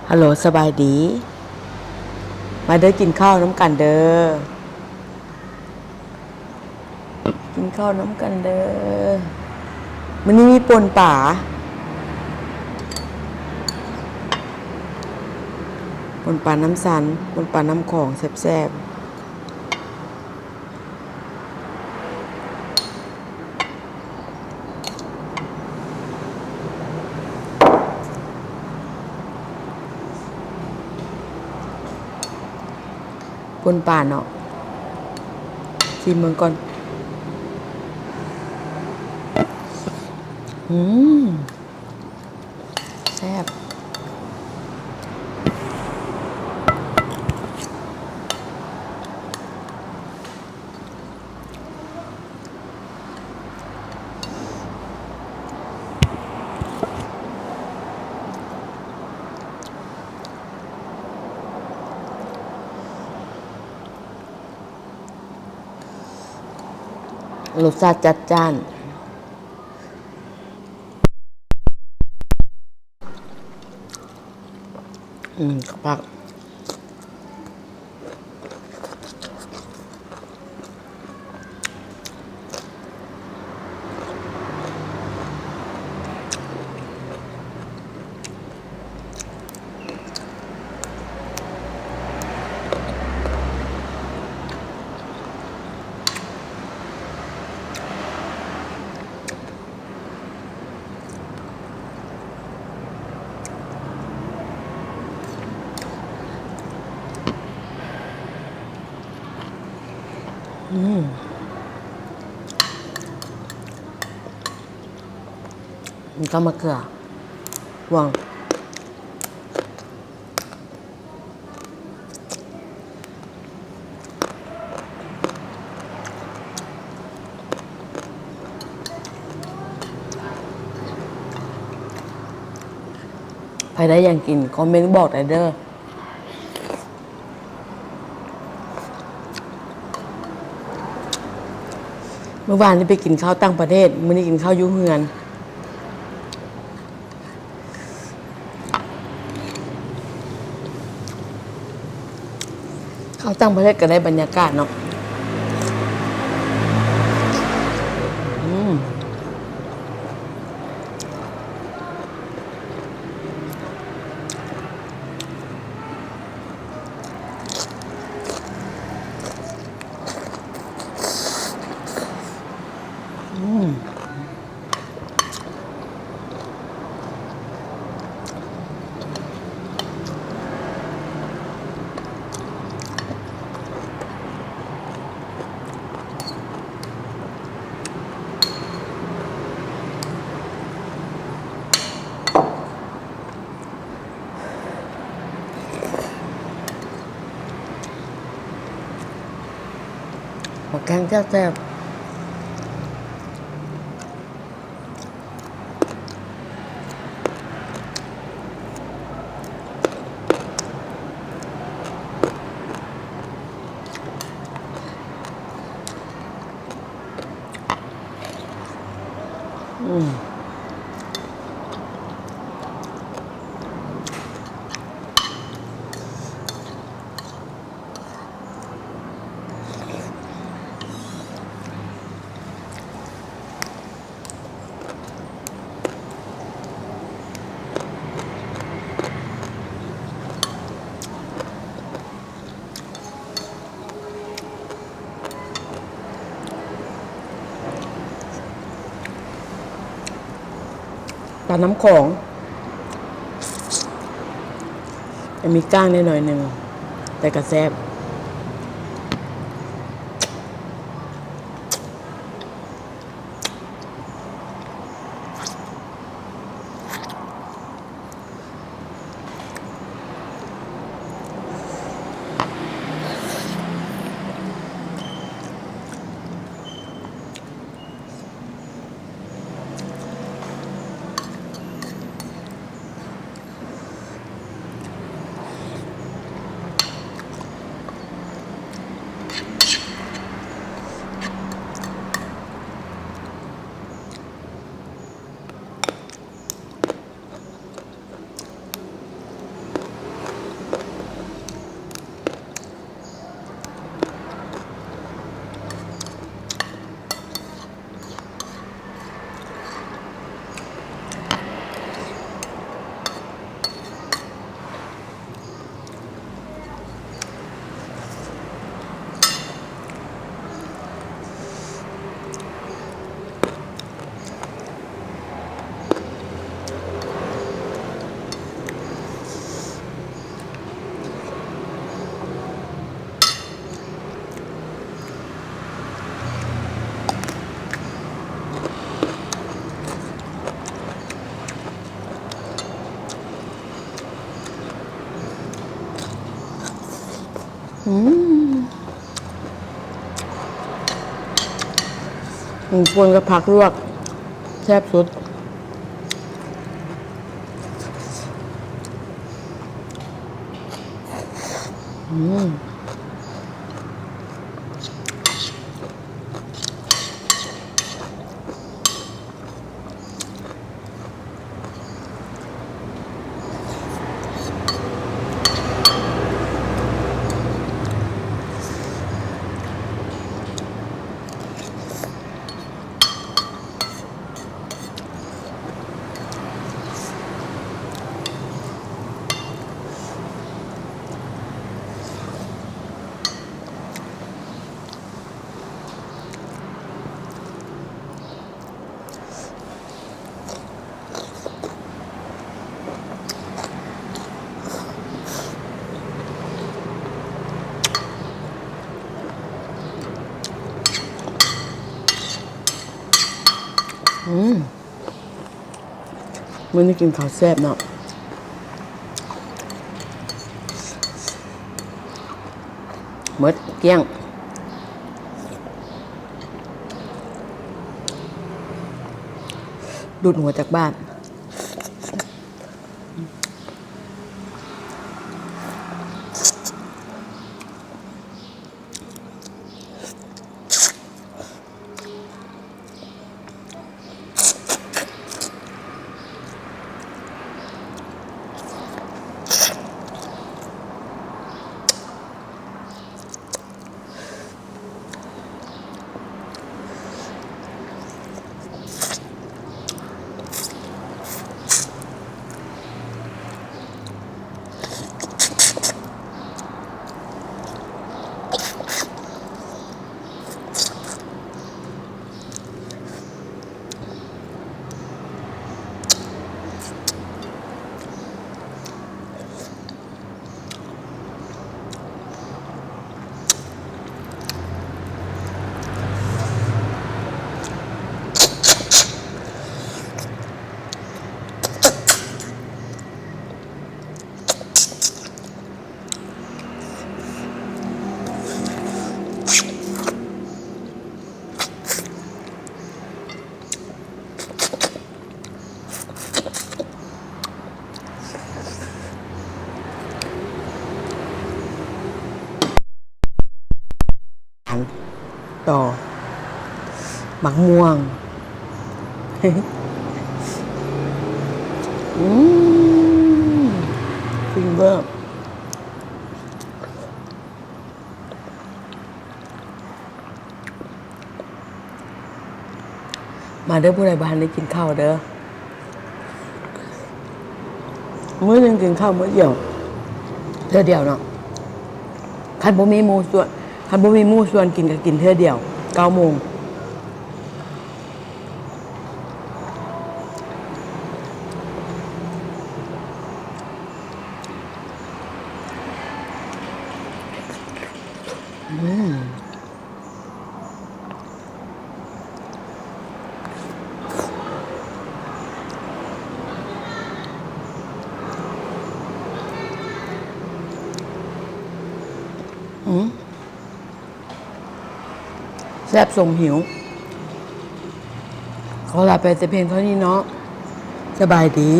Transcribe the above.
ຮັລໂຫຼ ສະບາຍດີ ມາເດີ ກິນເຂົ້ານຳກັນເດີ ກິນເຂົ້ານຳກັນເດີ. ມື້ນີ້ມີປົ່ນປາ ປົ່ນປານ້ຳຊັນ ປົ່ນປານ້ຳຂອງ ແຊບໆ. ປົ່ນປາເນາະ ຊີມເບິ່ງກ່ອນ. ອືມ ແຊບ. ລົດຊາດຈັດຈ້ານ. ອືມ ຄັກ. ອືມ ມີກະມະເຂືອພວງ. ໃຜໄດ້ຫຍັງກິນ ຄອມເມັນບອກໄດ້ເດີ. ມື້ວານນີ້ໄປກິນເຂົ້າຕ່າງປະເທດ ມື້ນີ້ກິນເຂົ້າຢູ່ເຮືອນ. ເຂົ້າຕ່າງປະເທດກໍໄດ້ບັນຍາກາດເນາະ. ອືມ. ອືມ. ໝາກແກງແຊບໆ. ອືມ. ປານ້ຳຂອງ ມີກ້າງແດ່ໜ້ອຍໜຶ່ງ ແຕ່ກະແຊບ. ອ ອືມ ໝູ່ປົ່ນກັບຜັກລວກ ແຊບສຸດ. ອືມ. ອືມ ມື້ນີ້ກິນເຂົ້າແຊບເນາະ ໝົດກ້ຽງ ດູດຫົວຈາກບ້ານ. ຕໍ່ໝາກມ່ວງ. ອືມ ຟິນເວີ. ມາເດີ ຜູ້ໃດບໍ່ທັນໄດ້ກິນເຂົ້າເດີ ມື້ໜຶ່ງກິນເຂົ້າມື້ດຽວ ເທື່ອດຽວເນາະ ຄັນບໍ່ມີໝູ່ຊວນ ຄັນບໍ່ມີໝູ່ຊວນກິນກໍກິນເທື່ອດຽວ ເກົ້າໂມງ. ອືມ ອືມ. ແຊບສົມຫິວ. ຂໍລາໄປແຕ່ພຽງເທົ່ານີ້ເນາະ. ສະບາຍດີ.